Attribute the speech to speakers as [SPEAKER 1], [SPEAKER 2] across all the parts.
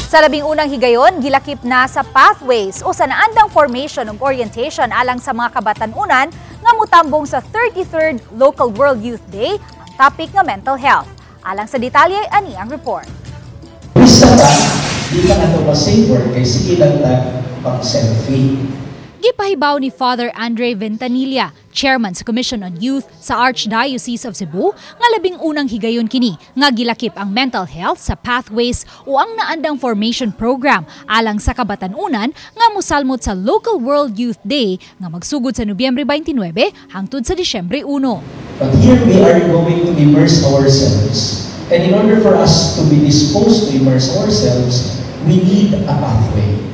[SPEAKER 1] Sa 11na higayon, gilakip na sa Pathways o sa naandang formation ug orientation alang sa mga kabatan-unan nga mutambong sa 33rd Local World Youth Day ang topic nga mental health. Alang sa detalye, ani ang report.
[SPEAKER 2] Bisa pa, di pa nato ma-savor kay sige lang ta pang selfie.
[SPEAKER 1] Gipahibaw ni Father Andre Ventanilla, chairman sa Commission on Youth sa Archdiocese of Cebu, nga 11na higayon kini nga gilakip ang mental health sa Pathways o ang naandang formation program alang sa kabatan-unan nga musalmot sa Local World Youth Day nga magsugod sa Nobyembre 29 hangtod sa Disyembre 1.
[SPEAKER 2] But here we are going to immerse ourselves. And in order for us to be disposed to immerse ourselves, we need a pathway.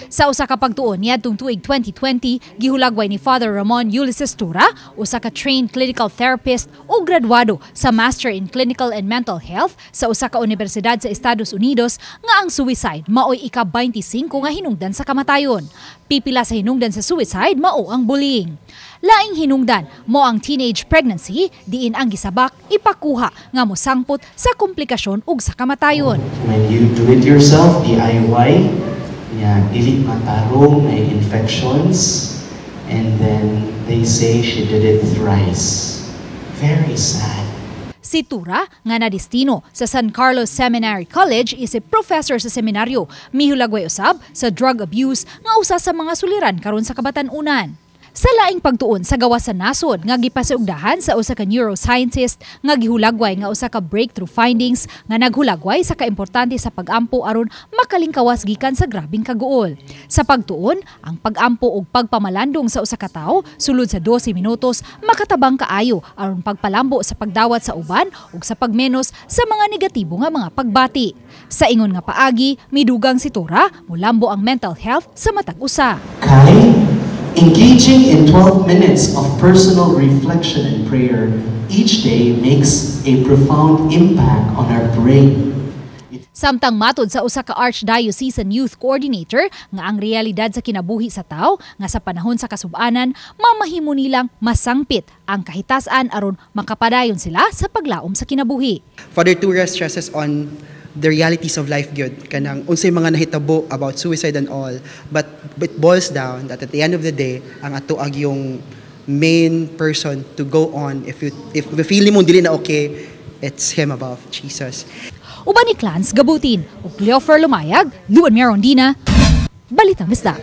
[SPEAKER 1] Sa usa ka pagtuon niadtong tuig 2020, gihulagway ni Father Ramon Ulysses Tura, usa ka trained clinical therapist ug graduado sa Master in Clinical and Mental Health sa usa ka universidad sa Estados Unidos, nga ang suicide maoy ika-25 nga hinungdan sa kamatayon. Pipila sa hinungdan sa suicide mao ang bullying. Laing hinungdan mao ang teenage pregnancy, diin ang gisabak ipakuha nga mosangpot sa komplikasyon ug sa kamatayon.
[SPEAKER 3] When you do it yourself, DIY, yeah, dili matarong, may infections, and then they say she did it thrice. Very sad.
[SPEAKER 1] Si Tura, nga nadistino sa San Carlos Seminary College isip professor sa seminaryo, mihulagway usab sa drug abuse nga usa sa mga suliran karon sa kabatan-unan. Sa laing pagtuon sa gawas sa nasod nga gipasiugdahan sa usa ka neuroscientist nga gihulagway nga usa ka breakthrough findings nga naghulagway sa kaimportante sa pag-ampo aron makalingkawas gikan sa grabeng kaguol. Sa pagtuon, ang pag-ampo ug pagpamalandong sa usa ka tawo sulod sa 12 minutos makatabang kaayo aron pagpalambo sa pagdawat sa uban ug sa pagmenos sa mga negatibo nga mga pagbati. Sa ingon nga paagi, midugang si Tura, mulambo ang mental health sa matag usa.
[SPEAKER 3] Kay, engaging in 12 minutes of personal reflection and prayer each day makes a profound impact on our brain.
[SPEAKER 1] Samtang matod sa usa ka Archdiocesan Youth Coordinator nga ang realidad sa kinabuhi sa tao nga sa panahon sa kasubanan, mamahimo nilang masangpit ang kahitasan aron makapadayon sila sa paglaom sa kinabuhi.
[SPEAKER 4] Father Tura stresses on the realities of life gyud, kanang unsay mga nahitabo about suicide and all, but it boils down that at the end of the day, ang ato yung main person to go on if the feeling mo dili na okay, it's him above, Jesus.
[SPEAKER 1] Uban ni Clans Gabutin ug Cleofer Lumayag, Luan Merondina, Balitang Bisdak.